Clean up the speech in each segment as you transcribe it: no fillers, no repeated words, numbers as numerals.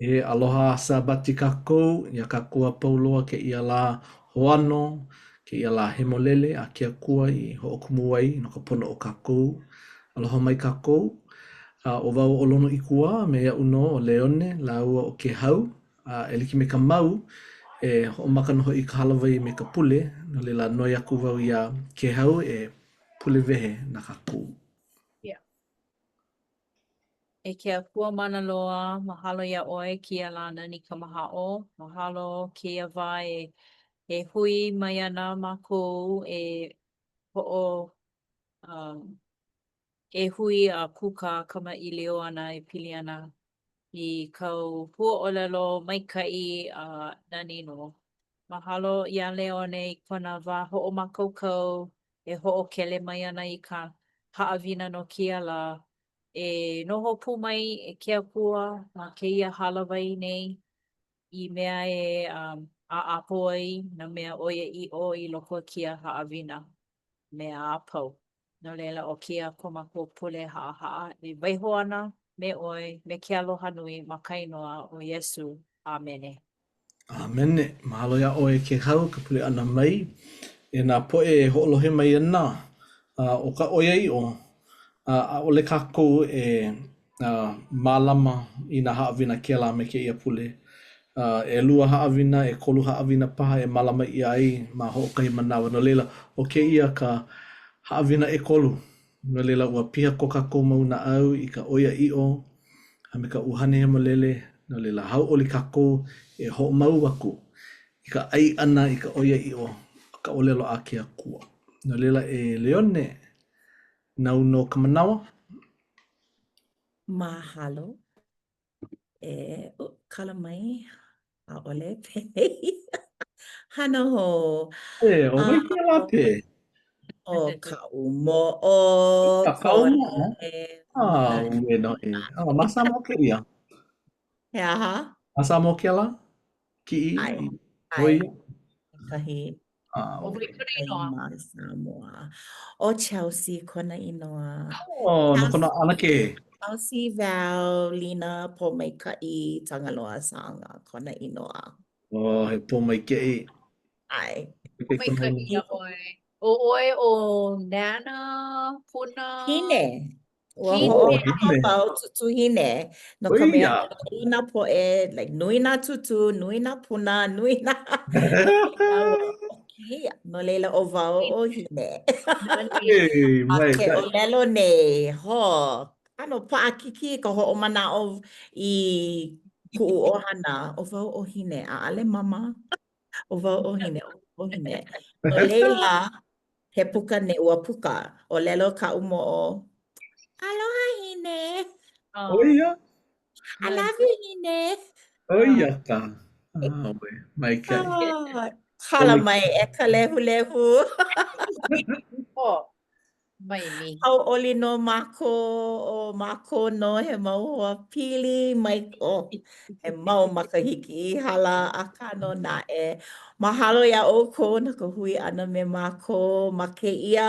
E aloha Sābati kākou, iā kākou a pau loa kēia lā hoano, kēia lā hemolele a ke Akua i hoʻokumu ai no ka pono o kākou. Aloha mai kākou. A ʻo wau ʻo Lonoikuā me iaʻu nō ʻo Leone lāua ʻo Kēhau. A e like me ka mau, e hoʻomaka nō hoʻi ka hālāwai me ka pule, no laila noi aku wau iā Kēhau e pule wehe na kākou. Yeah. E ke Akua mana loa, mahalo iā ʻoe kēia lā nani kamahaʻo. Mahalo kēia wā e e hui mai ana mākou e hoʻo um, e hui a kūkā kamaʻilio ana e pili ana i kāu huaʻōlelo maikaʻi a nani nō. Mahalo iā Leone i kona wā hoʻomākaukau e hoʻokele mai ana i ka haʻawina no kēia lā. E noho pū mai e ke Akua ma kēia hālāwai nei i mea e um, ʻaʻapo ai nā mea ʻoiaʻiʻo i loko o kēia haʻawina mea a pau. No laila, ʻo kēia ko mākou pule haʻahaʻa e waiho ana me ʻoe me ke aloha nui ma ka inoa ʻo Iesū. ʻĀmene. ʻĀmene. Mahalo iā ʻoe e Kēhau ka pule ʻana mai e nā poʻe e hoʻolohe mai ana. A ʻo ka ʻoiaʻiʻo, a ʻaʻole kākou e a, mālama i nā haʻawina kēlā me kēia pule. A, ʻelua haʻawina, ʻekolu haʻawina paha e mālama ʻia ai ma hoʻokahi manawa. No laila, ʻo kēia ka haʻawina ʻekolu. No laila, ua piha ko kākou mau naʻau i ka ʻoiaʻiʻo a me ka ʻUhane Hemolele, no laila, hauʻoli kākou e hoʻomau aku i ka ʻai ʻana i ka ʻoiaʻiʻo o ka ʻōlelo a ke Akua. No laila, e Leone, nāu nō ka manawa. Mahalo. E kala mai, ʻaʻole penei. Hana hou. E, ʻo wai kēlā pē? ʻO kaʻu moʻo, Ka kāu moʻo? Auē nō e. A, ma Samoa kēia? He aha? Ma Samoa kēlā? Kiʻi? ʻAe, ʻO ʻae. ia? Kahi. ʻO wai kona inoa? Ma Samoa. ʻO Chelsea kona inoa. Oh, no kona ʻanakē. Chelsea Val Lina Pōmaikaʻi Tagaloa Saaga kona inoa. Oh, he pōmaikaʻi. ʻAe. Pōmaikaʻi iā ʻoe. ʻO ʻoe ʻo Nana Puna? Hine. Ua Hine. hoʻohana wau tūtū hine no ka mea nui nā poʻe, like nui nā tūtū, nui nā puna, nui nā okay. No laila ʻo wau ʻo Hine. Hey, A ke ʻōlelo nei, ho, ʻano paʻakikī ka hoʻomanaʻo i kuʻu ʻohana, ʻo wau ʻo Hine, ʻaʻale mama. ʻO wau ʻo Hine, ʻo Hine. No laila, ke puka nei, ua puka, ʻōlelo kaʻu moʻo, Aloha Hine. ʻO ia? I love you, Hine. ʻO ia ka. ʻAwe, maikaʻi. Oh, kala mai e ka lehulehu. Oh, Mai mi. Hauʻoli nō mākou, ʻo mākou nō he mau hoa pili mai, oh, he mau makahiki i hala, akā nō naʻe. Mahalo iā ʻoukou no ka hui ʻana me mākou ma kēia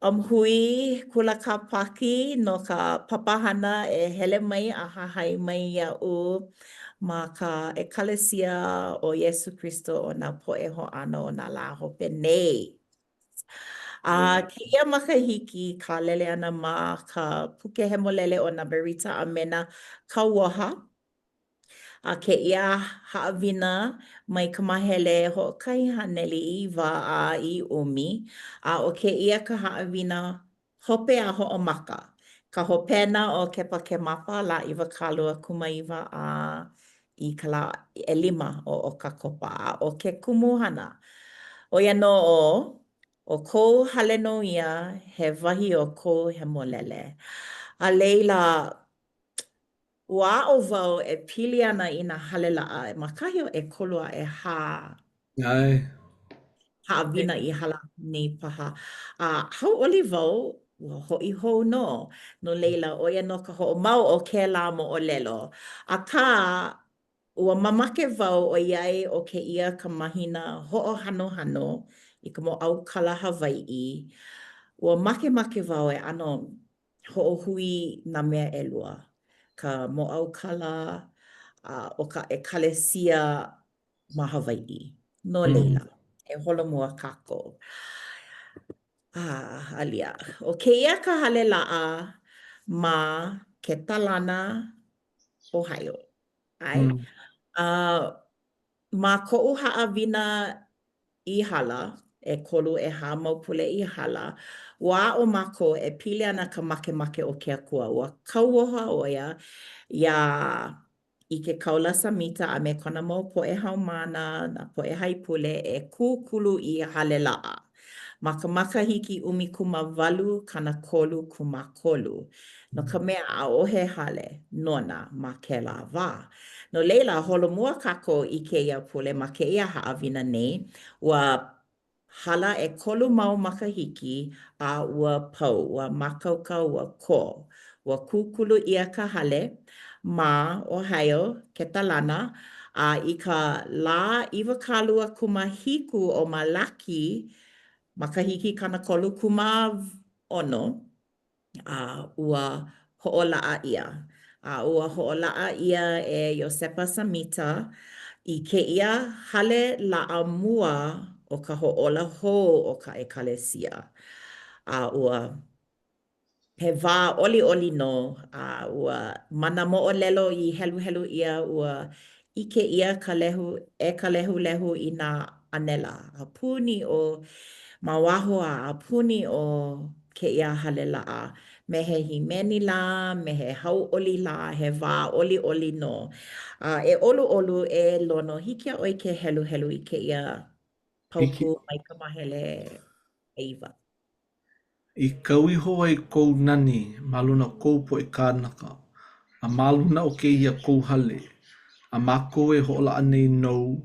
um, hui Kula Kāpaki no ka papahana e hele mai a hahai mai iaʻu ma ka ʻEkalesia o Iesū Kristo o nā Poʻe Hoʻāno o nā Lā Hope nei. A kēia makahiki kālele ana ma ka Puke Hemolele o nā Berita a me nā Kauoha, a kēia haʻawina mai ka mahele 109 a i ʻumi, a ʻo kēia ka haʻawina hope a hoʻomaka, ka hopena o Kepakemapa lā 29 a i ka lā ʻelima o ʻOkakopa. A ʻo ke kumuhana, ʻo ia nō ʻo, ʻo kou hale nō ia, he wahi o kou hemolele. A laila, ua aʻo wau e pili ana i nā hale laʻa ma kahi o ʻekolu a ʻehā ʻAe. Haʻawina i hala aku nei paha. A hauʻoli wau, ua hoʻi hou nō. No laila, ʻo ia nō ka hoʻomau o kēlā moʻolelo. Akā, ua mamake wau ʻoiai ʻo kēia ka mahina hoʻohanohano i ka mōʻaukala Hawaiʻi, ua makemake wau e ʻano hoʻohui nā mea ʻelua, ka mōʻaukala. o ka ʻekalesia ma Hawaiʻi. No laila, e holomua kākou. Ah, alia. ʻO kēia ka hale laʻa ma Ketalana, Ohio. ʻAe. Mm. Uh, ma koʻu haʻawina i hala, ʻekolu, ʻehā mau pule i hala, ua aʻo mākou e pili ana ka makemake o ke Akua. Ua kauoha ʻo ia iā i ke kāula Samita a me kona mau poʻe haumāna, nā poʻe haipule, e kūkulu i hale laʻa. Ma ka makahiki 1833, no ka mea, ʻaʻohe hale nona ma kēlā wā. No laila, holomua kākou i kēia pule ma kēia haʻawina nei, ua Hala ʻekolu mau makahiki a ua pau, ua mākaukau, ua kō. Ua kūkulu ʻia ka hale ma Ohio, Ketalana, a i ka lā 27 o Malaki, makahiki 36, a ua hoʻolaʻa ʻia. A ua hoʻolaʻa ʻia e Iosepa Samita i kēia hale laʻa mua o ka hoʻōla hou o ka ʻekalesia. A ua he wā ʻoliʻoli nō, a ua ma nā moʻolelo i heluhelu ʻia, ua ʻike ʻia ka lehu e ka lehulehu i nā ʻānela a puni o ma waho a a puni o kēia hale laʻa me he hīmeni lā, me he hauʻoli lā, he wā ʻoliʻoli nō. A e ʻoluʻolu, e Lono, hiki iā ʻoe ke heluhelu i kēia paukū mai ka māhele ʻeiwa. I kau iho ai kou nani ma luna o kou poʻe kānaka, a ma luna o kēia kou hale, a mākou e hoʻolaʻa nei nou,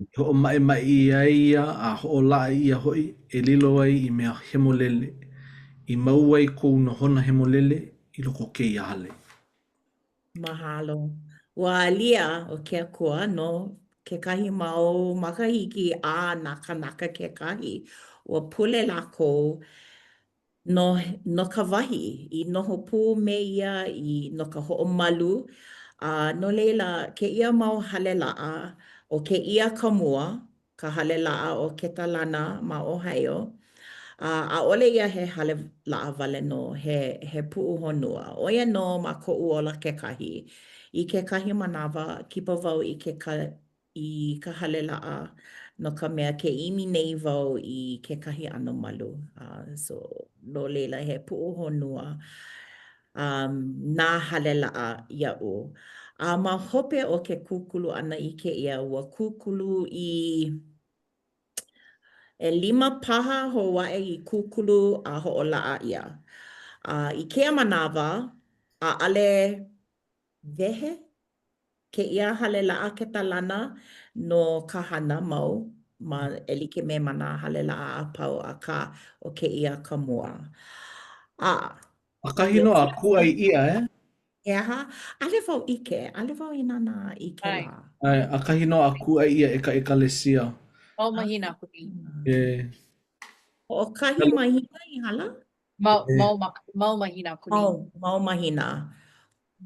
i hoʻomaʻemaʻe ʻia ai ia a hoʻolaʻa ʻia hoʻi e lilo ai i mea hemolele, i mau ai kou nohona hemolele i loko o kēia hale. Mahalo. Ua alia ʻo ke Akua no kekahi mau makahiki a nā kānaka kekahi. Ua pule lākou no, no ka wahi i noho pū me ia i no ka hoʻomalu. A no laila, kēia mau hale laʻa, ʻo kēia ka mua, ka hale laʻa o Ketalana ma Ohio. A ʻaʻole ia he hale laʻa wale nō, he, he puʻuhonua. ʻO ia nō ma koʻu ola kekahi. I kekahi manawa, kipa wau i ke ka, i ka hale laʻa no ka mea ke ʻimi nei wau i kekahi ʻano malu. Uh, so, no laila, he puʻuhonua um, nā hale laʻa iaʻu. A ma hope o ke kūkulu ʻana i kēia, ua kūkulu i ʻelima paha hou aʻe i kūkulu a hoʻolaʻa ʻia. A i kēia manawa, ʻaʻole wehe kēia hale laʻa Ketalana no ka hana mau ma e like me ma nā hale laʻa a pau, akā, ʻo kēia ka mua. A ʻAkahi nō a kūʻai ʻia, e? He aha? ʻAʻole wau ʻike. ʻAʻole wau i nānā i kēlā. ʻAe, ʻakahi nō a kūʻai ʻia e ka ʻekalesia. Mau mahina aku nei. E. Hoʻokahi mahina i hala? Mau, mau, mau mahina aku nei. Mau, mau mahina.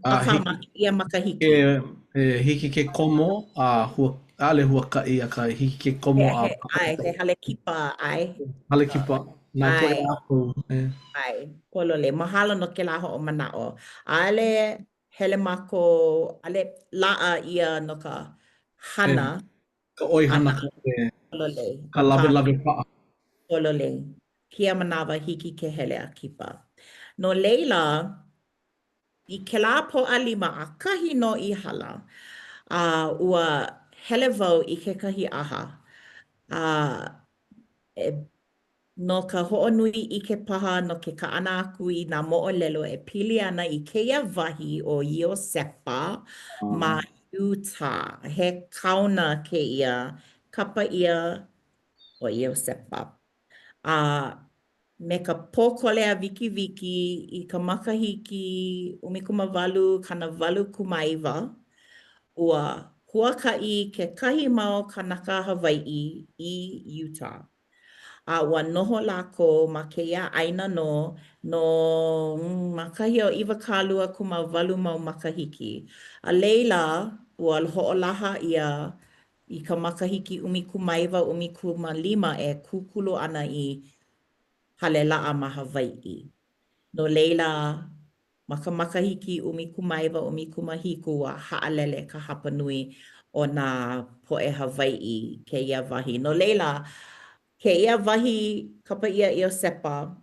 Akā, ma kēia makahiki. E, e hiki ke komo a hua, ʻaʻole huakaʻi, akā hiki ke komo a. ʻAe, he hale kipa, ʻae. Hale kipa, nā poʻe a pau, e. ʻAe, pololei. Mahalo no kēlā hoʻomanaʻo. ʻAʻole hele mākou, ʻaʻole laʻa ia no ka hana. E, ka ʻoihana ka, e, pololei. Ka lawelawe paʻa. Pololei. Kēia manawa hiki ke hele a kipa. No laila, I kēlā Pōʻalima ʻakahi nō i hala, a ua hele wau i kekahi ʻaha, a e, no ka hoʻonui ʻike paha no ke kaʻana aku i nā moʻolelo e pili ana i kēia wahi ʻo Iosepa ma Utah. He kaona kēia, kapa ʻia ʻo Iosepa. A me ka pōkole a wikiwiki i ka makahiki 1889, ua huakaʻi kekahi mau kānaka Hawaiʻi i Utah. A ua noho lākou ma kēia ʻāina nō no ma kahi o 28 mau makahiki. A laila, ua hoʻolaha ʻia i ka makahiki 1915 e kūkulu ana i hale laʻa ma Hawaiʻi. No laila, ma ka makahiki 1917 ua haʻalele ka hapanui o nā poʻe Hawaiʻi i kēia wahi. No laila, kēia wahi kapa ʻia Iosepa,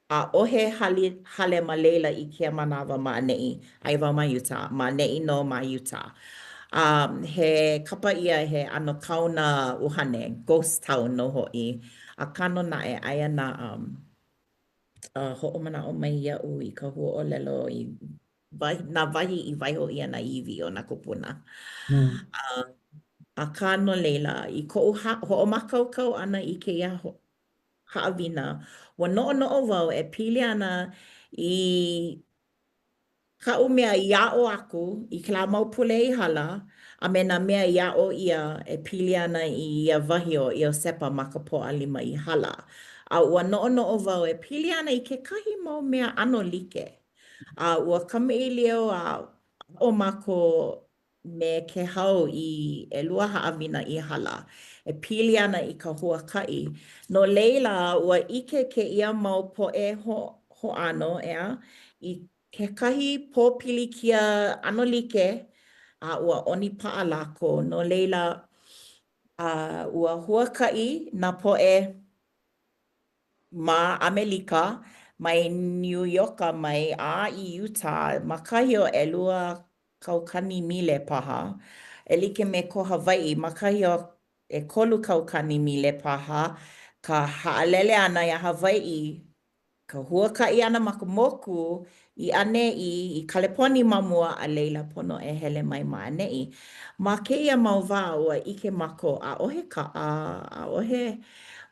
ʻaʻohe hale, hale ma laila i kēia manawa ma ʻaneʻi, aia wau ma Utah, ma ʻaneʻi nō ma Utah. Um, he kapa ʻia he ʻano kaona ʻuhane, ghost town nō hoʻi. Akā nō naʻe, aia nā um, uh, hoʻomanaʻo mai iaʻu i ka huaʻōlelo i wahi, nā wahi i waiho ʻia nā iwi o nā kūpuna. Mm. Uh, akā no laila, i koʻu hoʻomākaukau ʻana i kēia haʻawina, ua noʻonoʻo wau e pili ana i kaʻu mea i aʻo aku i kēlā mau pule i hala, a me nā mea i aʻo ʻia e pili ana i ia wahi ʻo Iosepa ma ka Pōʻalima i hala. A ua noʻonoʻo wau e pili ana i kekahi mau mea ʻano like. A ua kamaʻilio a aʻo mākou me Kēhau i ʻelua haʻawina i hala e pili ana i ka huakaʻi. No laila, ua ʻike kēia mau poʻe hoʻāno, ʻeā, i kekahi pōpilikia ʻano like, a ua ʻonipaʻa lākou. No laila, a ua huakaʻi nā poʻe ma ʻAmelika, mai Niu Ioka mai a i Utah, ma kahi o 2,000 mile paha, e like me ko Hawaiʻi, ma kahi o 3,000 mile paha ka haʻalele ʻana iā Hawaiʻi, ka huakaʻi ʻana ma ka moku i ʻaneʻi, i Kaleponi ma mua, a laila pono e hele mai ma ʻaneʻi. Ma kēia mau wā, ua ʻike mākou, ʻaʻohe kaʻa, ʻaʻohe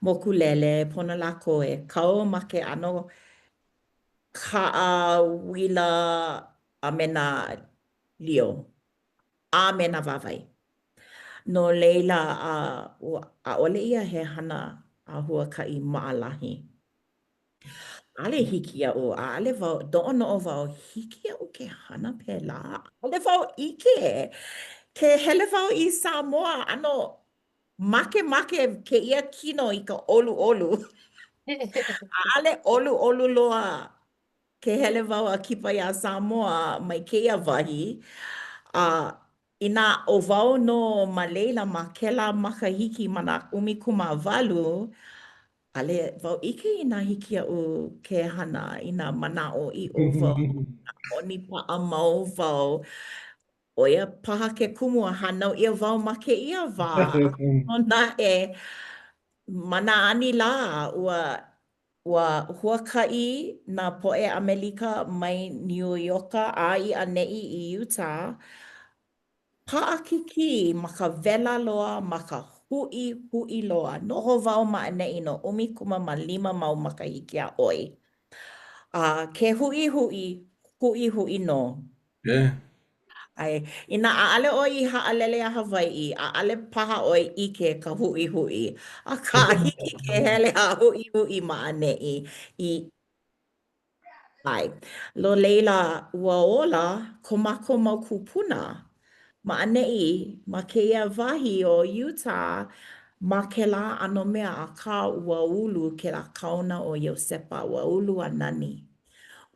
mokulele, pono lākou e kau ma ke ʻano kaʻa uila a me nā lio, a me nā wāwae. No laila, a, ua, ʻaʻole ia he hana a huakaʻi maʻalahi. ʻAʻole hiki iaʻu, ʻaʻole wau, noʻonoʻo wau, hiki iaʻu ke hana pēlā? ʻAʻole wau ʻike. Ke hele wau i Samoa, ʻano makemake kēia kino i ka ʻoluʻolu. ʻAʻole ʻoluʻolu loa ke hele wau a kipa iā Samoa mai kēia wahi. A inā ʻo wau nō ma laila ma kēlā makahiki ma nā 18, ʻaʻole wau ʻike inā hiki iaʻu ke hana, inā manaʻoʻiʻo wau, ʻonipaʻa mau wau. ʻO ia paha ke kumu a hānau ʻia wau ma kēia wā, nō naʻe, ma nā anilā, ua Ua huakaʻi nā poʻe ʻAmelika mai Niu Ioka a i ʻaneʻi i Utah, paʻakikī ma ka wela loa, ma ka huʻihuʻi loa. Noho wau ma ʻaneʻi no 15 mau makahiki a ʻoi. A ke huʻihuʻi, huʻihuʻi nō. Yeah. ʻAe. Inā ʻaʻole ʻoe i haʻalele iā Hawaiʻi, ʻaʻole paha ʻoe ʻike ka huʻihuʻi. Akā, hiki ke hele a huʻihuʻi ma ʻaneʻi i ʻae. No laila, ua ola ko mākou mau kūpuna ma ʻaneʻi, ma kēia wahi o Utah, ma kēlā ʻano mea, akā ua ulu kēlā kaona o Iosepa, ua ulu a nani.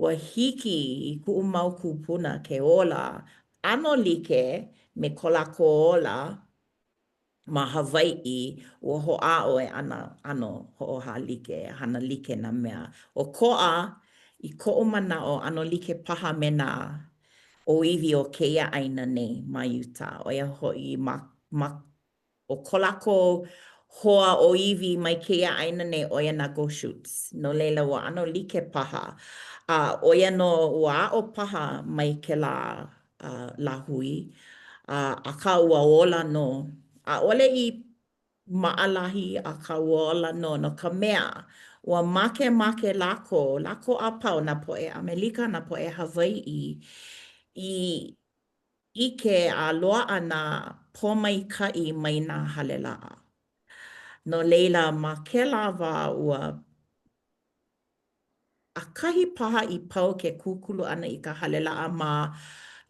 Ua hiki i kuʻu mau kūpuna ke ola ʻano like me ko lākou ola ma Hawaiʻi, ua hoʻāʻo e ana ʻano hoʻohālike, hana like nā mea. ʻOkoʻa, i koʻu manaʻo, ʻano like paha me nā ʻōiwi o kēia ʻāina nei ma Utah, ʻo ia hoʻi ma ma ʻO ko lākou hoa ʻōiwi mai kēia ʻāina nei, ʻo ia nā Goshutes. No laila, ua ʻano like paha. A ʻo ia nō, ua aʻo paha mai kēlā lāhui, a akā ua ola nō. ʻAʻole i maʻalahi, akā ua ola nō, no ka mea, ua makemake lākou, lākou a pau, nā poʻe ʻAmelika, nā poʻe Hawaiʻi, i ʻike a loaʻa nā pōmaikaʻi mai nā hale laʻa. No laila, ma kēlā wā, ua ʻakahi paha i pau ke kūkulu ʻana i ka hale laʻa ma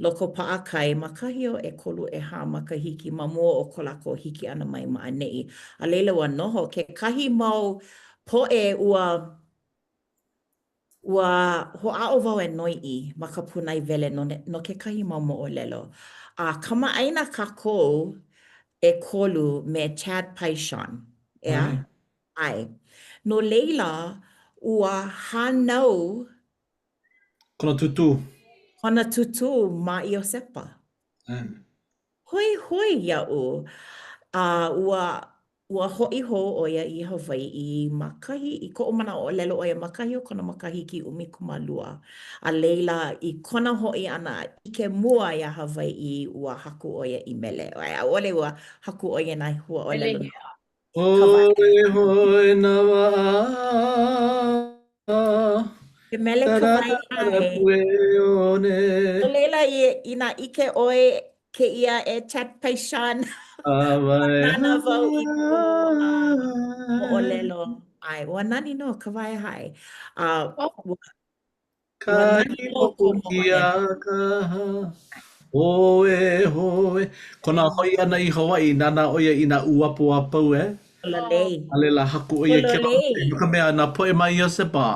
Loko Paʻakai ma kahi o ʻekolu ʻehā makahiki ma mua o ko lākou hiki ʻana mai ma ʻaneʻi. A laila ua noho kekahi mau poʻe ua Ua hoʻāʻo wau e noiʻi ma ka pūnaewele no, no kekahi mau moʻolelo. A kamaʻāina kākou ʻekolu me Chad Paishon, ʻeā? ʻAe. No laila, ua hānau. Kona tūtū. Kona tūtū ma Iosepa. ʻAe. Hoihoi iaʻu, a ua ua hoʻi hou ʻo ia i Hawaiʻi ma kahi, i koʻu manaʻo ʻōlelo ʻo ia ma kahi o kona makahiki 12. A laila, i kona hoʻi ʻana a ʻike mua iā Hawaiʻi, ua haku ʻo ia i mele. ʻAʻole ua haku ʻo ia i nā huaʻōlelo no ka wā. Oi hoi nā waʻa. Ke mele Kawaihae. No laila, inā ʻike ʻoe kēia e Chad Paishon, nānā wau i kou moʻolelo. ʻAe, ua nani nō Kawaiahae. A ua ua nani nō kou moʻolelo. Hoe, hoe. Kona hoʻi ʻana i Hawaiʻi, nānā ʻo ia i nā uapo a pau, eh? Pololei. A laila, haku ʻo ia kēlā Pololei. No ka mea, nā poʻe ma Iosepa,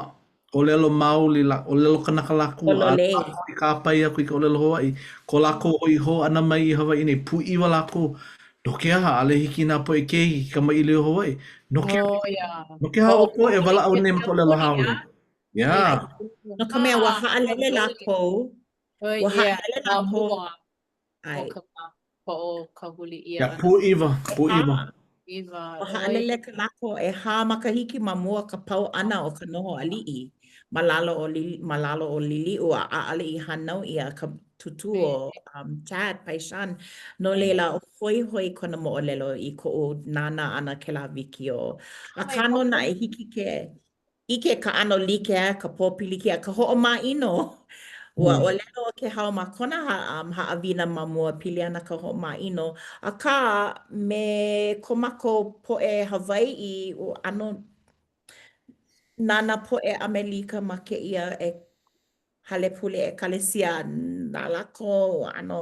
ʻōlelo maoli la, ʻōlelo kanaka lākou, a Pololei. lākou i kāpae aku i ka ʻōlelo Hawaiʻi. Ko lākou hoʻi hou ʻana mai i Hawaiʻi nei, pūʻiwa lākou. No ke aha? ʻAʻole hiki i nā poʻe keiki ke kamaʻilio Hawaiʻi. No ke, Oh, yeah. no ke aha ʻoukou e walaʻau nei ma ka ʻōlelo haole? Yeah. No ka mea, ua haʻalele lākou. Ua haʻalele Ma lākou. mua o ʻAe. ka hoʻokahuli ʻia Yeah, ʻana. pūʻiwa, pūʻiwa. ʻIwa. Ua haʻalele ka lākou ʻehā makahiki ma mua ka pau ʻana o ka noho aliʻi ma lalo o ma lalo o Liliʻu a ʻaʻole i hānau ʻia ka tūtū o um, Chad Paishon. No laila, hoihoi kona moʻolelo i koʻu nānā ʻana kēlā wikiō. Akā nō naʻe, hiki ke ʻike ka ʻano like a ka pōpilikia, ka hoʻomāʻino. Ua ʻōlelo ʻo Kehau ma kona um, haʻawina ma mua pili ana ka hoʻomāʻino, akā me ko mākou poʻe Hawaiʻi, ua ʻano na nā poʻe ʻAmelika ma kēia e hale pule ʻekalesia na lākou ʻano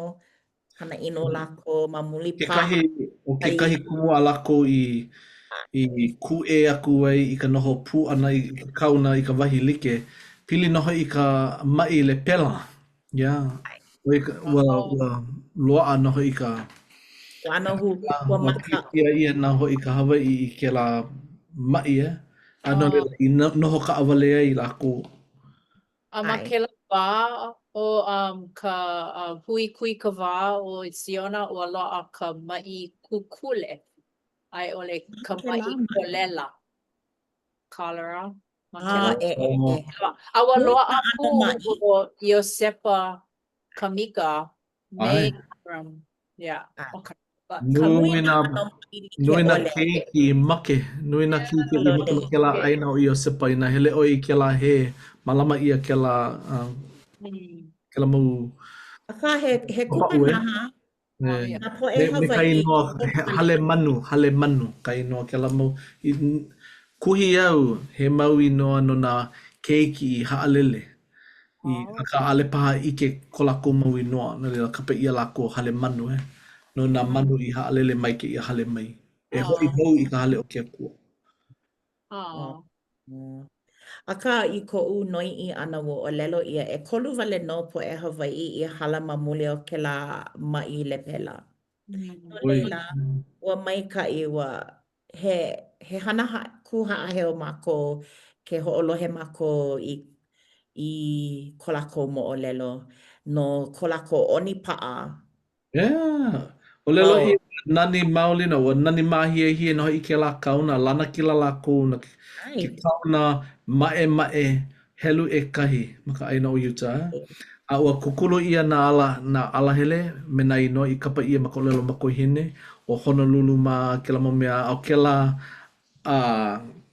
hana ʻino lākou ma muli paha. Kekahi, ʻo kekahi kumu a lākou i i kūʻē aku ai i ka noho pū ʻana i ke kaona i ka wahi like, pili nō hoʻi i ka maʻi lepela. Yeah. ʻO ia ka, ua, ua loaʻa nō hoʻi ka, Ua ʻano hu, ua ua maka. pilikia ʻia nō hoʻi ka Hawaiʻi i kēlā maʻi, eh? A no laila, i noho kaʻawale ai lākou. A ma ʻAe. kēlā wā o um, ka uh, hui kūikawā o Ziona, ua loaʻa ka maʻi kukule, a i ʻole ka Kēlā maʻi maʻi. kolela, cholera. Ma Ah, kēlā e, e, e. A ua Nui loaʻa nā ʻano pū maʻi. ʻo Iosepa Kamika me ʻAe. Ingram. Yeah. ʻAe. Okay. But Nui Nui nā nā ʻano maʻi like nui nā ʻole. keiki i make, nui nā keiki i make ma kēlā ʻāina o Iosepa inā hele ʻoe i kēlā hē, mālama ʻia kēlā uh, kēlā mau Akā, he, he papaʻu, eh? kupanaha Eh, nā poʻe me, me ka Hawaiʻi inoa, ke he, hale manu, hale manu ka inoa kēlā mau. I, kuhi au, he mau inoa no nā keiki i haʻalele. I, akā ʻaʻole paha ʻike ko lākou mau inoa, no laila kapa ʻia lākou hale manu, eh? No nā manu i haʻalele mai kēia hale mai. E hoʻi hou i ka hale o ke Akua. Akā, i koʻu noiʻi ʻana ua ʻōlelo ʻia, ʻekolu wale nō poʻe Hawaiʻi i hala ma muli o kēlā maʻi lepela. No laila, ua maikaʻi, ua he, he hana ha, kū haʻaheo mākou ke hoʻolohe mākou i, i ko lākou moʻolelo no ko lākou ʻonipaʻa. Yeah. ʻŌlelo Oh. ʻia, nani maoli nō, ua nani māhiehie nō hoʻi kēlā kaona, lanakila lākou no ke, ke kaona maʻemaʻe helu ʻekahi ma ka ʻāina ʻo Utah. A ua kūkulu ʻia nā ala, nā alahele me nā inoa i kapa ʻia ma ka ʻōlelo makuahine ʻo Honolulu mā kēlā mau mea, a ʻo kēlā a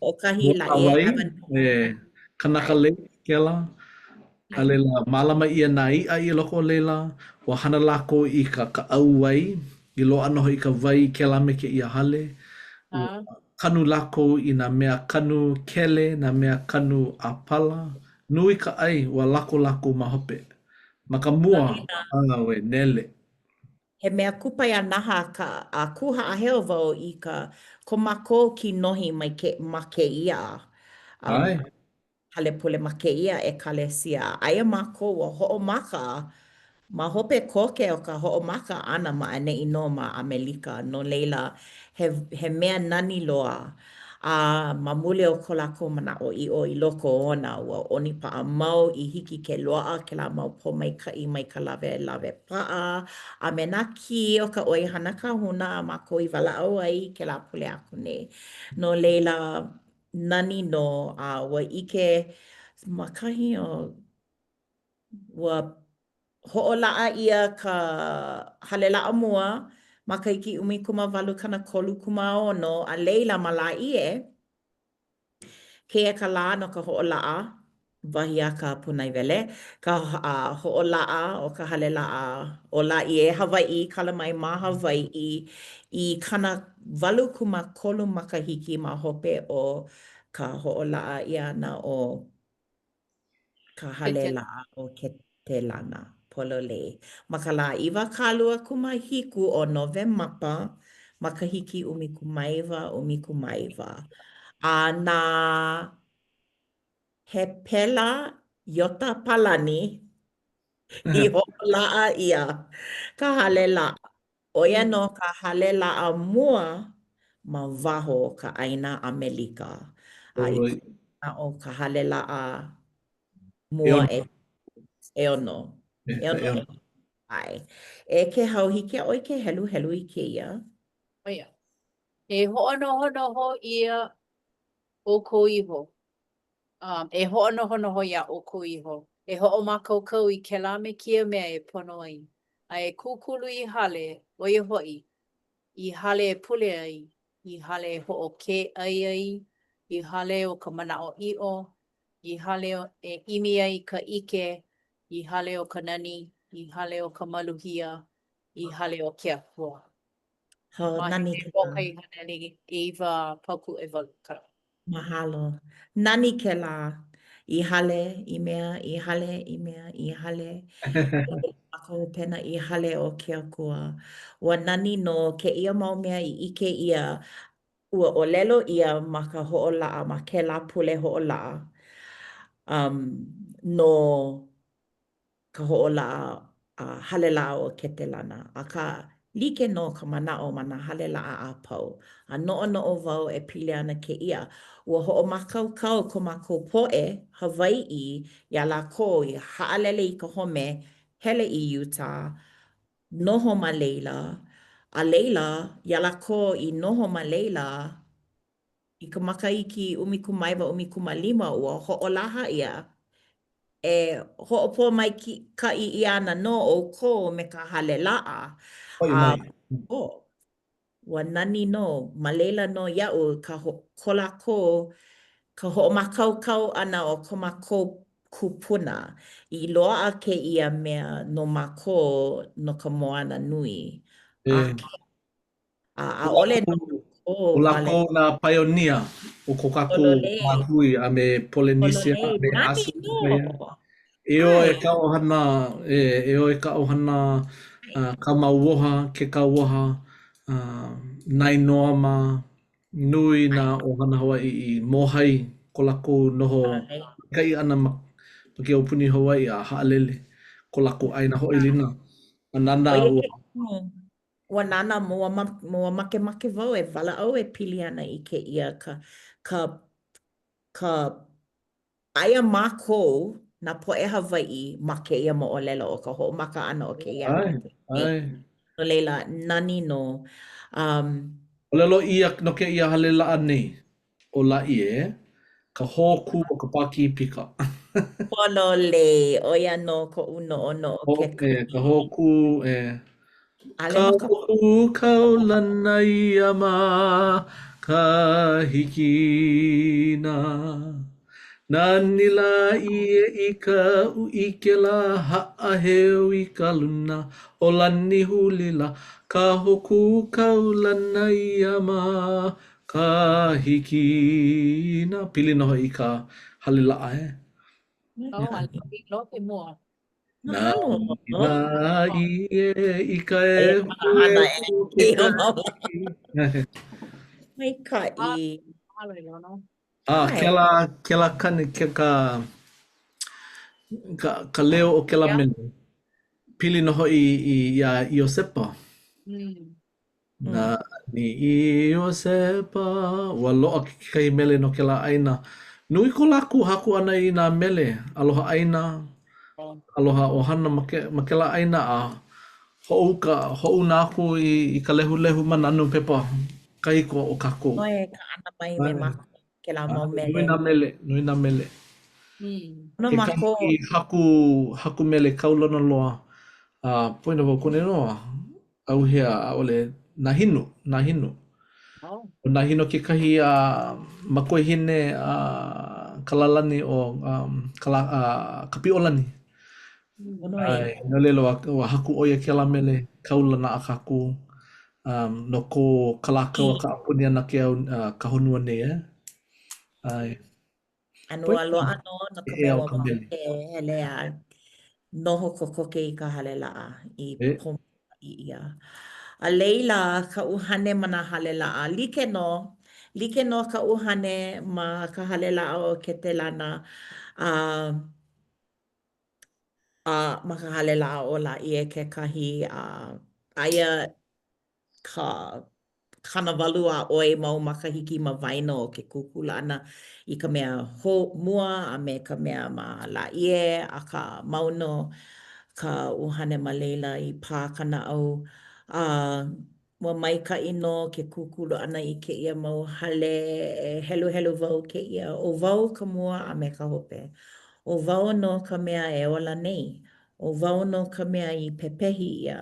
Hoʻokahi laʻi mōʻāwai, e, Kanaka Lake kēlā. A laila, mālama ʻia nā iʻa i loko o laila, ua hana lākou i ka kaʻau wai, i loaʻa nō hoʻi ka wai i kēlā me kēia hale. Ua. Kanu lākou i nā mea kanu kele, nā mea kanu ʻāpala. Nui ka ʻai, ua lako lākou ma hope. Ma ka No mua, laila, auē, nele. he mea kupaianaha ka a kū haʻaheo wau i ka ko mākou kinohi mai ke ma kēia um, ʻAe. hale pule ma kēia ʻekalesia. Aia mākou ua hoʻomaka ma hope koke o ka hoʻomaka ʻana ma ʻaneʻi nō ma ʻAmelika, no laila, he, he mea nani loa. A ma muli o ko lākou manaʻoʻiʻo i loko ona, ua ʻonipaʻa mau i hiki ke loaʻa kēlā mau pōmaikaʻi mai ka lawelawe paʻa a me nā kī o ka ʻoihana kahuna a mākou i walaʻau ai i kēlā pule aku nei. No laila, nani nō, a ua ʻike ma kahi o, ua hoʻolaʻa ʻia ka hale laʻa mua makahiki 1836, a laila ma Lāʻie, kēia ka lā no ka hoʻolaʻa, wahi a ka pūnaewele, ka hoʻolaʻa o ka hale laʻa o Lāʻie, Hawaiʻi, kala mai ma Hawaiʻi i 83 makahiki ma hope o ka hoʻolaʻa ʻia ʻana o ka hale laʻa o Ketelana, pololei, ma ka lā 27 o Nowemapa, makahiki 1919. A na Hepela Iota Palani i hoʻolaʻa ʻia ka hale laʻa. ʻO ia nō ka hale laʻa mua ma waho o ka ʻāina ʻAmelika. A i koʻu manaʻo ka hale laʻa mua e ʻeono. ʻEono. ʻAe. E Kēhau, hiki iā ʻoe ke heluhelu i kēia? ʻO ia. E hoʻonohonoho ʻia ʻoukou iho. Um, e hoʻonohonoho iā ʻoukou iho, e hoʻomākaukau i kēlā me kēia mea e pono ai, a e kūkulu i hale, ʻo ia hoʻi, i hale e pule ai, i hale e hoʻokē ʻai ai, i hale o ka manaʻoʻiʻo, i hale e ʻimi ai i ka ʻike, i hale o ka nani, i hale o ka maluhia, i hale o ke Akua. Ho, Ma nani He kēlā. Hoʻokahi haneli ʻeiwa paukū ʻewalu. Mahalo. Nani kēlā. I hale, i mea, i hale, i mea, i hale. Ma ka hopena i hale o ke Akua. Ua nani nō kēia mau mea i ʻike ʻia, ua ʻōlelo ʻia ma ka hoʻolaʻa, ma kēlā pule hoʻolaʻa, um, no ka hoʻolaʻa a hale laʻa o Ketelana, akā, like nō ka manaʻo ma nā hale laʻa a pau. A noʻonoʻo wau e pili ana kēia, ua hoʻomākaukau ko mākou poʻe Hawaiʻi iā lākou i haʻalele i ka home, hele i Utah, noho ma laila, a laila, iā lākou i noho ma laila, I ka makahiki 1915, ua hoʻolaha ʻia, e hoʻopōmaikaʻi ʻia ana nō ʻoukou me ka hale laʻa. Hoʻi A mai. oh, ua nani nō, ma laila nō iaʻu ka ko lākou, ka hoʻomākaukau ʻana o ko mākou kūpuna i loaʻa kēia mea no mākou no ka moana nui. E. A A ʻaʻole nō ʻO wale. lākou nā paionia o ko kākou lāhui a me Polenesia a me ʻĀsia kekahi. E ō e ka ʻohana, e, e ō e ka ʻohana Kamauoha, Kekauoha, Nainoa mā, nui nā ʻohana Hawaiʻi i mōhai ko lākou noho maikaʻi ʻana ma ke aupuni Hawaiʻi a haʻalele ko lākou ʻāina hoʻoilina. A nānā ua Ua nānā, ua, ua makemake wau e walaʻau e pili ana i kēia ka, ka, ka, aia mākou, nā poʻe Hawaiʻi, ma kēia moʻolelo o ka hoʻomaka ʻana o kēia ʻAe, ʻae. No laila, nani nō. Um. ʻŌlelo ʻia no kēia hale laʻa nei, ʻo Lāʻie, ka hōkū o ka Pākīpika. Pololei, ʻo ia nō koʻu noʻonoʻo kekahi. E, ka hōkū, e. ʻAʻole Ka ma ka. hōkū kaulana ia ma ka hikina. Nani Lāʻie i ka uʻi kēlā haʻaheo i ka luna o Lanihuli lā. Ka hōkū kaulana ia ma. Ka hikina pili nō hoʻi i ka hale laʻa, eh? Oh, ʻaʻole i lohe mua. Mahalo. Nāʻie i ka ʻehuehu o ke kai. Maikaʻi. Mahalo e Lono. A, kēlā, kēlā kani, ke, ka, ka, ka leo o kēlā mele, pili nō hoʻi i, iā Iosepa. Mm. Nani Iosepa, ua loaʻa kekahi mele no kēlā ʻāina. Nui ko lākou haku ʻana i nā mele aloha ʻāina, aloha ʻohana ma ke, ma kēlā ʻāina a hoʻouka, hoʻouna aku i, i ka lehulehu ma nā nūpepa kahiko o kākou. ʻOe kaʻana mai me mākou kēlā mau mele. Nui nā mele, nui nā mele. Mm. No mākou. Kekahi haku, haku mele kaulana loa, a poina wau kona inoa, ʻAuhea, ʻaʻole, Nahinu, Nahinu. Oh. ʻO Nahino kekahi a makuahine a ka lālani o um, ka, la, uh, Kapiʻolani. ʻAe, no laila ua, ua haku ʻo ia kēlā mele kaulana a kākou um, no ko Kalākaua kaʻapuni ʻana ke au, uh, ka honua nei, eh? ʻAe. A ua loaʻa nō no ka mea ua e hele a noho kokoke i ka hale laʻa i pōmaikaʻi ʻia. A laila ka ʻuhane ma nā hale laʻa, like nō, like nō ka ʻuhane ma ka hale laʻa o Ketelana, a a ma ka hale laʻa o Lāʻie kekahi, a aia ka 80 a ʻoi mau makahiki ma waena o ke kūkulu ʻana i ka mea hou mua a me ka mea ma Lāʻie, akā mau nō ka ʻuhane ma laila i pā ka naʻau. A ua maikaʻi nō ke kūkulu ʻana i kēia mau hale, e heluhelu wau kēia, ʻo wau ka mua a me ka hope. ʻO wau nō ka mea e ola nei. ʻO wau nō ka mea i pepehi ʻia,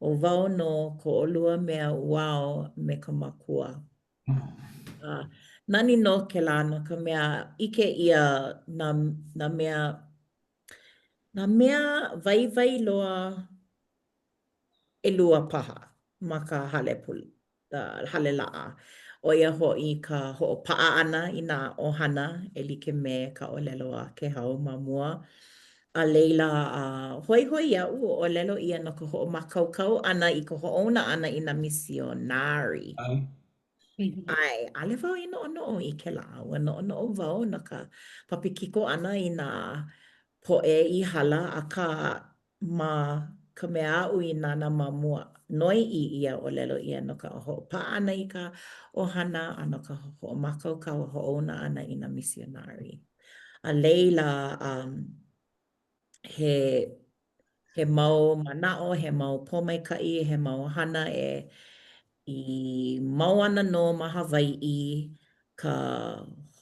ʻo wau nō ko ʻolua mea ʻuao me ka makua. A nani nō kēlā no ka mea, ʻike ʻia nā, nā mea, nā mea waiwai loa ʻelua paha ma ka hale pule. hale laʻa, ʻo ia hoʻi ka hoʻopaʻa ʻana i nā ʻohana e like me ka ʻōlelo a Kēhau ma mua. A laila, a hoihoi iaʻu, ʻōlelo ʻia no ka hoʻomākaukau ʻana i ka hoʻouna ʻana i nā misionari. ʻAe, ʻaʻole wau i noʻonoʻo i kēlā. Ua noʻonoʻo wau no ka papikiko ʻana i nā poʻe i hala, akā, Ma ka mea aʻu i nānā ma mua, noiʻi ʻia, ʻōlelo ʻia no ka hoʻopaʻa ʻana i ka ʻohana a no ka hoʻomākaukau a hoʻouna ʻana i nā misionari. A laila, um, he, he mau manaʻo, he mau pōmaikaʻi, he mau hana e i mau ana nō ma Hawaiʻi ka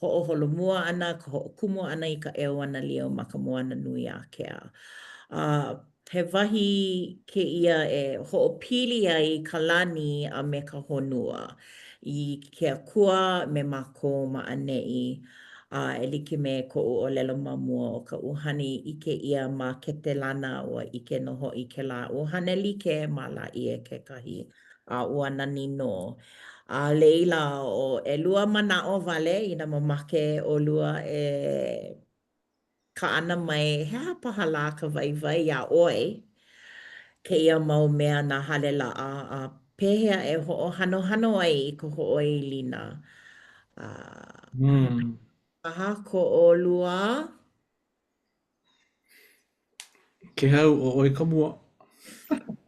hoʻoholomua ʻana, ka hoʻokumu ʻana i ka ʻeuanelio ma ka moana nui ākea. A he wahi kēia e hoʻopili ai ka lani a me ka honua i ke Akua me mākou ma ʻaneʻi. A e like me koʻu ʻōlelo ma mua ʻo ka ʻuhane i ʻike ʻia ma Ketelana, ua ʻike nō hoʻi kēlā ʻuhane like ma Lāʻie kekahi. a ua nani nō. A laila, ʻo ʻelua manaʻo wale inā mamake ʻolua e kaʻana mai, he aha paha lā ka waiwai iā ʻoe kēia mau mea nā hale laʻa, a pehea e hoʻohanohano ai i ka hoʻoilina? A aha ko ʻolua? Kēhau, ʻo ʻoe ka mua.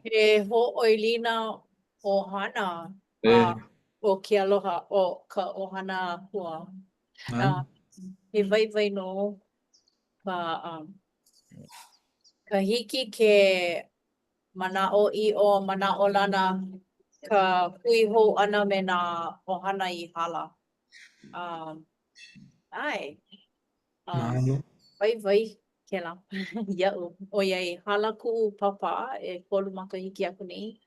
He hoʻoilina ʻohana a ʻo ke aloha o ka ʻohana akua. A he waiwai nō ka um, ka hiki ke manaʻoʻiʻo, manaʻolana ka hui hou ʻana me nā ʻohana i hala. Um, ʻae. Mahalo. Waiwai kēlā iaʻu, ʻoiai hala kuʻu pāpā ʻekolu makahiki aku nei,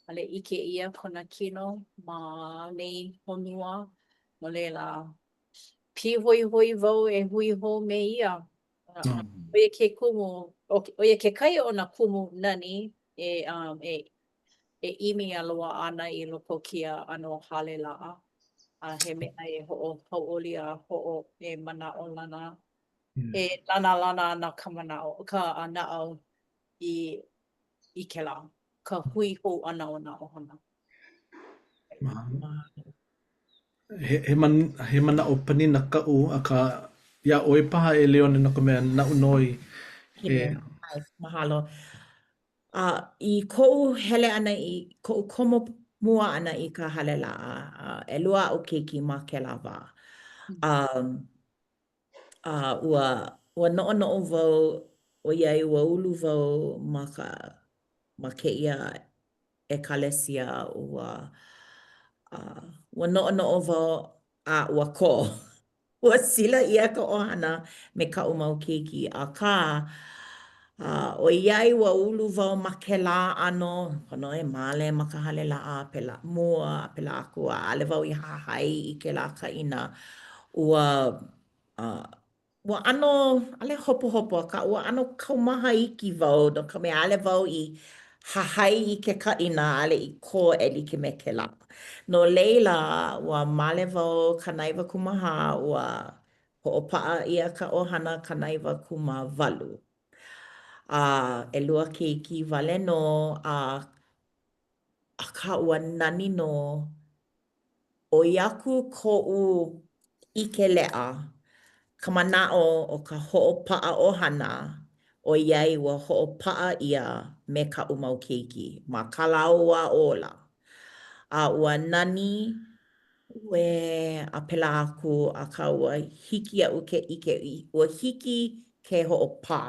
ʻaʻole ʻike ʻia kona kino ma nei honua, no laila, pīhoihoi wau e hui hou me ia. ʻO ia ke kumu, ʻo ia kekahi o nā kumu nani e, um, e, e ʻimi a loaʻa ana i loko o kēia ʻano hale laʻa. A he mea e hoʻohauʻoli a hoʻo e manaʻolana e lanalana ana ka manaʻo ka naʻau i i kēlā ka hui hou ʻana o nā ʻohana. He he man he manaʻo panina kaʻu, akā iā ʻoe paha e Leone no ka mea naʻu nō i e Mahalo. A i koʻu hele ʻana i koʻu komo mua ʻana i ka hale laʻa, ʻelua aʻu keiki ma kēlā wā. A a ua ua noʻonoʻo wau ʻoiai ua ulu wau ma ka ma kēia ʻekalesia ua ua noʻonoʻo wau a ua kō. Ua sila ʻia ka ʻohana me kaʻu mau keiki, akā, ʻoiai ua ulu wau ma kēlā ʻano, pono e male ma ka hale laʻa, pēlā mua, a pēlā aku, a ʻaʻole wau i hahai i kēlā kaʻina, ua Ua ʻano, ʻaʻole hopohopo, akā ua ʻano kaumaha iki wau no ka mea ʻaʻole wau i hahai i ke kaʻina, ʻaʻole i kō e like me kēlā. No laila, ua male wau 94, ua hoʻopaʻa ʻia ka ʻohana 98. A ʻelua keiki wale nō, a akā ua nani nō ʻoi aku koʻu ʻike leʻa ka manaʻo o ka hoʻopaʻa ʻohana ʻoiai ua hoʻopaʻa ʻia me kaʻu mau keiki ma kā lāua ola. A ua nani, uē, a pēlā aku, akā ua hiki iaʻu ke ʻike, ua hiki ke hoʻopā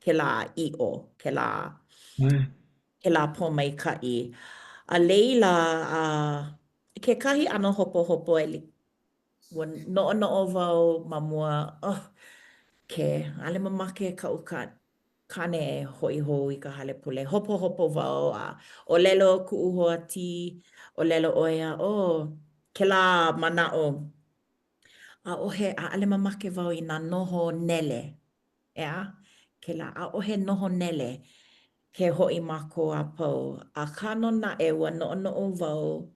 kēlā ʻiʻo, kēlā kēlā pōmaikaʻi. A laila, a kekahi ʻano hopohopo e ua noʻonoʻo wau ma mua, oh, ke, ʻaʻole mamake kaʻu kāne e hoʻi hou i ka hale pule. Hopohopo wau a ʻōlelo kuʻu hoa tī, ʻōlelo ʻo ia, oh, kēlā manaʻo, ʻaʻohe, ʻaʻole mamake wau i nā noho nele. ʻEā, kēlā, ʻaʻohe noho nele ke hoʻi mākou a pau. Akā nō naʻe, ua noʻonoʻo wau,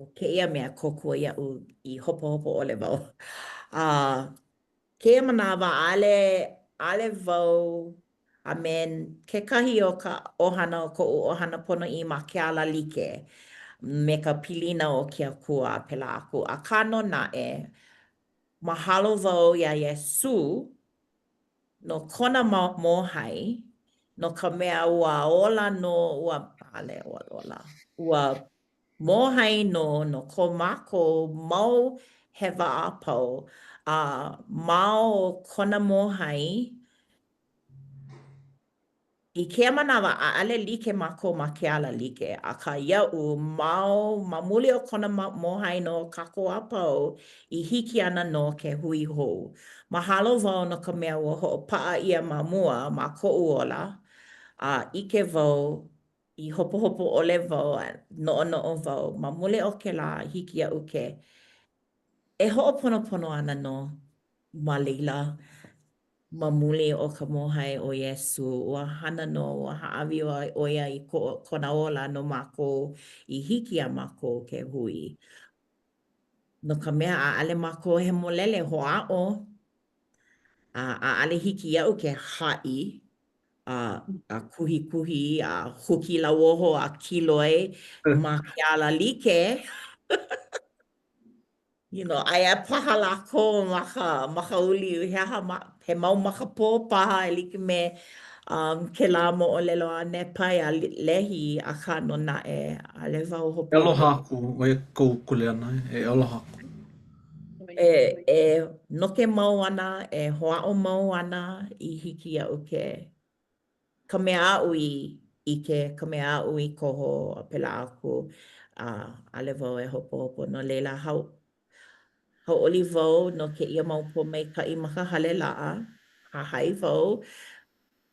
ʻo kēia mea kōkua iaʻu i hopohopo ʻole wau. A kēia manawa, ʻaʻole, ʻaʻole wau a me kekahi o ka ʻohana o koʻu ʻohana ponoʻī ma ke ala like me ka pilina o ke Akua a pēlā aku. Akā nō naʻe, Mahalo wau iā Iesū no kona mōhai, no ka mea ua ola nō, ua, ʻaʻole ua ola, ua mōhai nō no ko mākou mau hewa a pau, a ma o kona mōhai, I kēia manawa, ʻaʻole like mākou ma ke ala like, akā iaʻu, ma o, ma muli o kona mōhai no kākou a pau, i hiki ana nō ke hui hou. Mahalo wau no ka mea ua hoʻopaʻa ʻia ma mua ma koʻu ola, a ʻike wau, i hopohopo ʻole wau a noʻonoʻo wau, ma muli o kēlā, hiki iaʻu ke e hoʻoponopono ana nō ma laila. Ma muli o ka mōhai o Iesū, ua hana nō, ua hāʻawi ʻo ia i kona ola no mākou i hiki iā mākou ke hui. No ka mea, ʻaʻole mākou hemolele hoʻāʻo, a ʻaʻole hiki iaʻu ke haʻi a, a kuhikuhi a huki lauoho a kiloi ma ke ala like. You know, aia paha lākou ma ka, ma ka uli, he aha, ma, he mau makapō paha e like me um, kēlā moʻolelo a Nepai a Lehi, akā nō naʻe, ʻaʻole wau hopohopo. E aloha aku, ʻo ia kou kuleana, e aloha aku. E, e noke mau ana, e hoʻāʻo mau ana i hiki iaʻu ke ka mea aʻu i ʻike, ka mea aʻu i koho, a pēlā aku, a ʻaʻole wau e hopohopo. No laila, hau, hauʻoli wau no kēia mau pōmaikaʻi ma ka hale laʻa, hahai wau,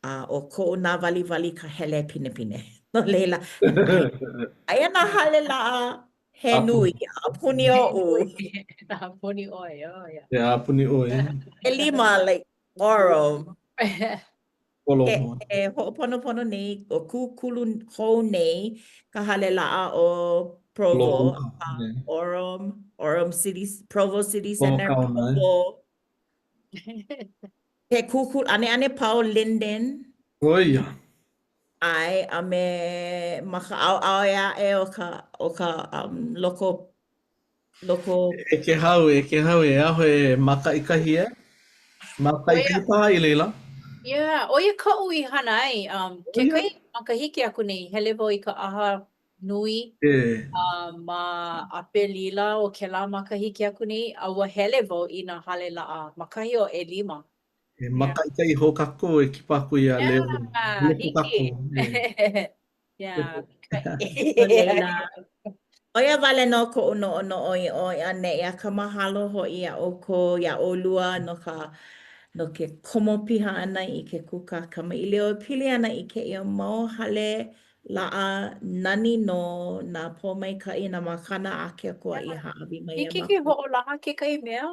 a ʻo koʻu nāwaliwali ka hele pinepine. No laila, aia nā hale laʻa he nui a puni oʻu. A puni ʻoe, oh yeah. Yeah, a puni ʻoe. ʻElima, like, quorum. Ke Polovo. e hoʻoponopono nei, o kūkulu hou nei ka hale laʻa o Provo, Polovo. akā Yeah. Orem, Orem City, Provo City Provo Center, Kaona, eh? Provo. Ke kūkulu, ʻaneʻane pau Lindon. ʻO ia. ʻAe, a me ma ka ʻaoʻao ʻē aʻe o ka, o ka um, loko, loko. E Kehau, e Kehau, e aho e mākaʻikahi e. Mākaʻikahi paha i laila. Yeah, ʻo ia kaʻu i hana ai. Um, kekahi makahiki aku nei, hele wau i ka ʻaha nui uh, ma ʻApelila o kēlā makahiki aku nei, a ua hele wau i nā hale laʻa ma kahi o ʻelima. E mākaʻikaʻi hou kākou e kipa aku iā Leone. Yeah, hiki. Yeah. No laila, ʻo ia wale nō koʻu noʻonoʻo i ʻō i ʻaneʻi, akā mahalo hoʻi iā ʻoukou, iā ʻolua no ka no ke komo piha ʻana i ke kūkā kamaʻilio e pili ana i kēia mau hale laʻa nani nō nā pōmaikaʻi, nā makana a ke Akua i hāʻawi mai iā Hiki ke mākou. hoʻolaha kekahi mea?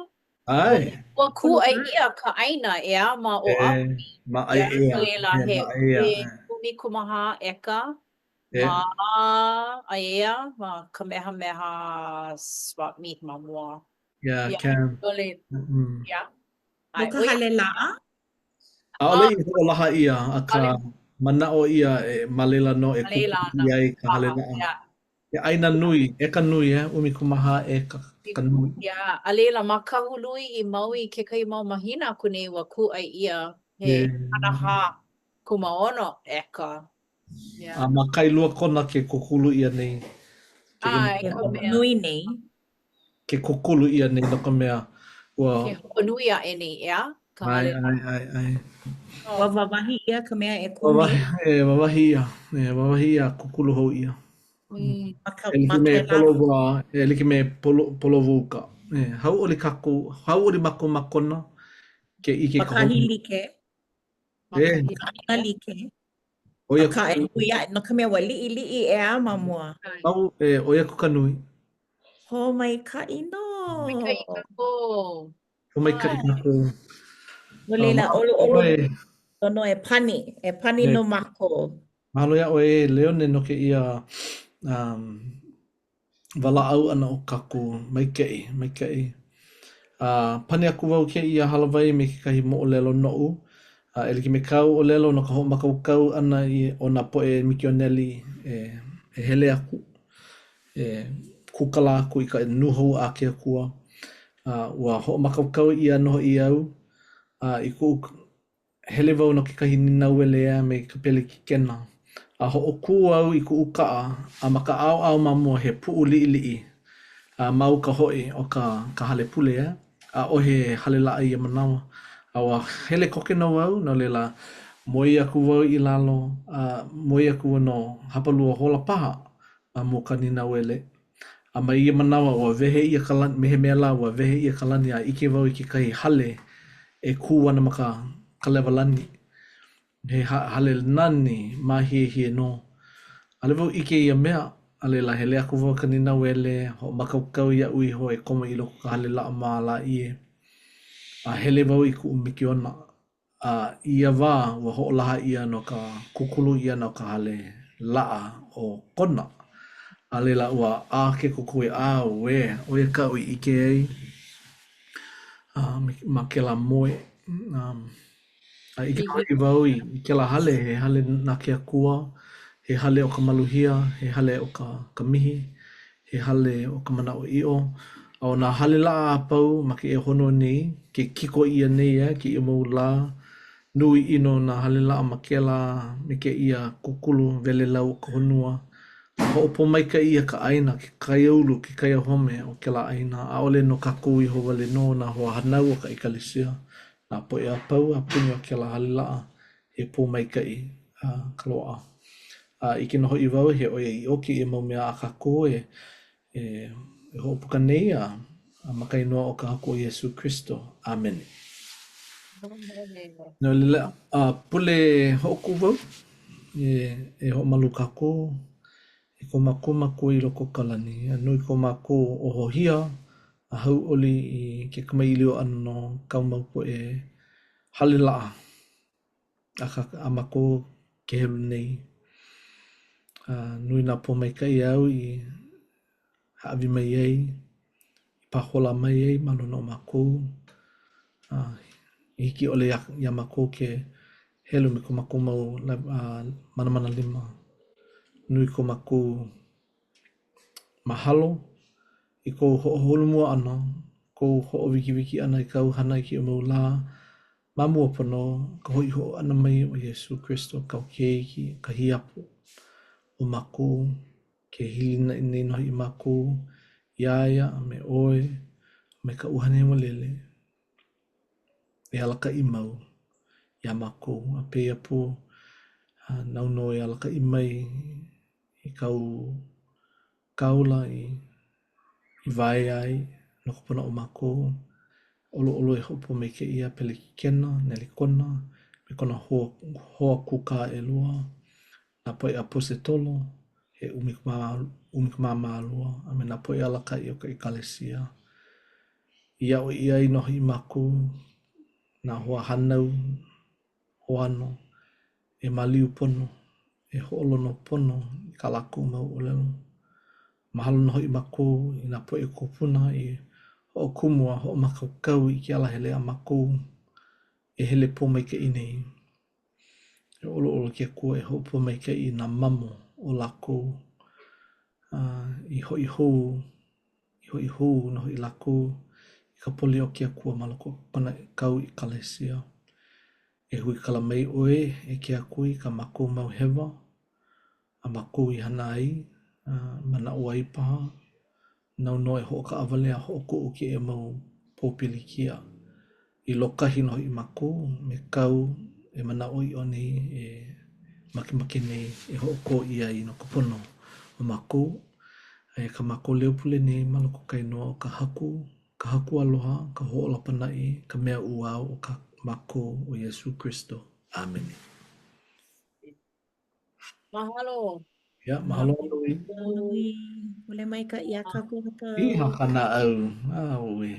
ʻAe. Ua kūʻai ʻia ka ʻāina, ʻeā, ma Oʻahu E, nei. ma Yeah, ʻAiʻea. no laila, E, he ma ʻAiʻea, he ʻae. 14 ʻeka E. ma ʻAiʻea, ma Kamehameha Swap Meet ma mua. Yeah, Yeah, Cam. ʻole, Mm. yeah. No ʻAe, ka ʻo ia. hale laʻa? ʻAʻole Ah. i hoʻolaha ʻia, akā ʻAʻole. manaʻo ʻia e ma laila nō e Ma laila kūkulu ana ʻia ai ka hale paha, laʻa. yeah. He ʻāina nui, ʻeka nui, eh, 14 ʻeka ka nui. Yeah, a laila ma Kahului i Maui kekahi mau mahina aku nei ua kūʻai ʻia he 40 kūmāono ʻeka. Yeah. A ma Kailua Kona ke kūkulu ʻia nei. ʻAe, Ke ka mea. hoʻonui nei. Ke kūkulu ʻia nei no ka mea, ua. Ke hoʻonui aʻe nei, ʻeā, ka ʻAe, hale. ʻae, ʻae, ʻae. Ua wāwahi ʻia ka mea e kū nei? E wāwahi ʻia, e wāwahi ʻia, kūkulu hou ʻia. Mm. Ma ka, E like ma me kēlā. Polowa, e like me Polo, Polovo uka. E, hauʻoli kākou, hauʻoli mākou ma Kona, ke ʻike Ma ka kahi honua. like. Ma E. kahi Ka ʻāina like. ʻOi aku Akā e nui aʻe, no ka mea ua liʻiliʻi ʻeā ma mua. Au, e, ʻoi aku ka nui. Pōmaikaʻi nō. Maikaʻi kākou. Pōmaikaʻi kākou. No laila, ʻoluʻolu nō e pani, e pani nō mākou. Mahalo iā ʻoe e Leone no kēia um, walaʻau ʻana o kākou. Maikaʻi, maikaʻi. A pani aku wau kēia hālāwai me kekahi moʻolelo noʻu. A e like me kāu ʻōlelo no ka hoʻomākaukau ʻana i o nā poʻe mikioneli e, e hele aku, e kūkala aku i ka nūhou a ke Akua. A ua hoʻomākaukau ʻia nō hoʻi au a i kuʻu Hele wau no kekahi nīnauele a me ka pelekikena, a hoʻokū au i kuʻu kaʻa, a ma ka ʻaoʻao ma mua he puʻu liʻiliʻi, a ma uka hoʻi o ka ka hale pule, a ʻaʻohe hale laʻa ia manawa. A ua hele koke nō au, no laila, moe aku wau i lalo, a moe aku wau no hapalua hola paha ma mua o ka nīnauele. A ma ia manawa, ua wehe ʻia ka lani, me he mea lā, ua wehe ʻia ka lani a ʻike wau i kekahi hale e kū ana ma ka, ka lewa lani. He hale nani, māhiehie nō. ʻAʻole wau ʻike ia mea, a laila hele aku wau i ka nīnauele, hoʻomākaukau iaʻu iho e komo i loko o ka hale laʻa ma Lāʻie. A hele wau i kuʻu mikiona. A i ia wā, ua hoʻolaha ʻia no ka kūkulu ʻia no ka hale laʻa o Kona. A laila, ua ʻā ke kukui, ʻAuē, ʻo ia kaʻu i ʻike ai a ma kēlā moe. A ʻike hoʻi wau i kēlā hale, he hale na ke Akua, he hale o ka maluhia, he hale o ka ka mihi, he hale o ka manaʻoʻiʻo, a ʻo nā hale laʻa a pau ma kēia honua nei, ke kiko ʻia nei e kēia mau lā, nui ʻino nā hale laʻa ma kēlā me kēia kūkulu welelau o ka honua. A hoʻopōmaikaʻi ʻia ka ʻāina, ke kaiaulu, ke kaiahome o kēlā ʻāina, ʻaʻole no kākou iho wale nō nā hoahānau o ka ʻekalesia, nā poʻe a pau a puni o kēlā hale laʻa, he pōmaikaʻi ka loaʻa. A ʻike nō hoʻi wau he ʻoiaʻiʻo kēia mau mea a kākou e e e hoʻopuka nei a a ma ka inoa o ka Haku ʻo Iesū Kristo. ʻĀmene. No laila, a pule hoʻokū wau e e hoʻomalu kākou e ko mākou Makua i loko o ka lani, a nui ko mākou ohohia a hauʻoli i ke kamaʻilio ʻana no kāu mau poʻe hale laʻa. A, ka, a mākou ke helu nei. A nui nā pōmaikaʻi āu i hāʻawi mai ai, i pāhola mai ai ma luna o mākou. A i hiki ʻole iā, iā mākou ke helu me ko mākou mau uh, manamana lima. Nui ko mākou mahalo i kou hoʻoholomua ʻana, kou hoʻowikiwiki ʻana i kāu hana i kēia mau lā, ma mua pono o ka hoʻi hou ʻana mai o Iesū Kristo, kāu Keiki, ka hiapo o mākou, ke hilinaʻi nei nō hoʻi mākou iā ia a me ʻoe, a me ka ʻUhane Hemolele, e alakaʻi mau iā mākou, a pēia pū, a nāu nō e alakaʻi mai i kāu kāula i i wae ai no ka pono o mākou, ʻoluʻolu e hoʻopōmaikaʻi iā Pelekikena Nelikona me kona hoa, hoa kūkā ʻelua, nā poʻe ʻaposetolo he 12 a me nā poʻe alakaʻi o ka ʻekalesia. I aʻo ʻia ai nō hoʻi mākou, nā hoahānau hoano, e maliu pono, e hoʻolono pono i kā lākou mau ʻōlelo. Mahalo nō hoʻi mākou i nā poʻe kūpuna i hoʻokumu a hoʻomākaukau i ke alahele a mākou e hele pōmaikaʻi nei. E ʻoluʻolu ke Akua e hoʻopōmaikaʻi i nā mamo o lākou a i hoʻi hou, i hoʻi hou nō hoʻi lākou i ka poli o ke Akua ma loko o kona kāu ʻekalesia. E huikala mai ʻoe e ke Akua i kā mākou mau hewa a mākou i hana ai, a manaʻo ai paha, nāu nō e hoʻokaʻawale a hoʻokuʻu kēia mau pōpilikia. I lōkahi nō hoʻi mākou me kāu e manaʻoʻiʻo nei, e makemake nei e hoʻokō ʻia ai no ka pono o mākou. Aia kā mākou leo pule nei ma loko o ka inoa o ka Haku, ka Haku aloha, ka Hoʻōla Pānaʻi, ka mea ʻuao o kā mākou ʻo Iesū Kristo. ʻĀmene. Mahalo. Yeah, mahalo nui. Mahalo nui. Pule maikaʻi iā kākou a pau. Piha ka naʻau. Auē.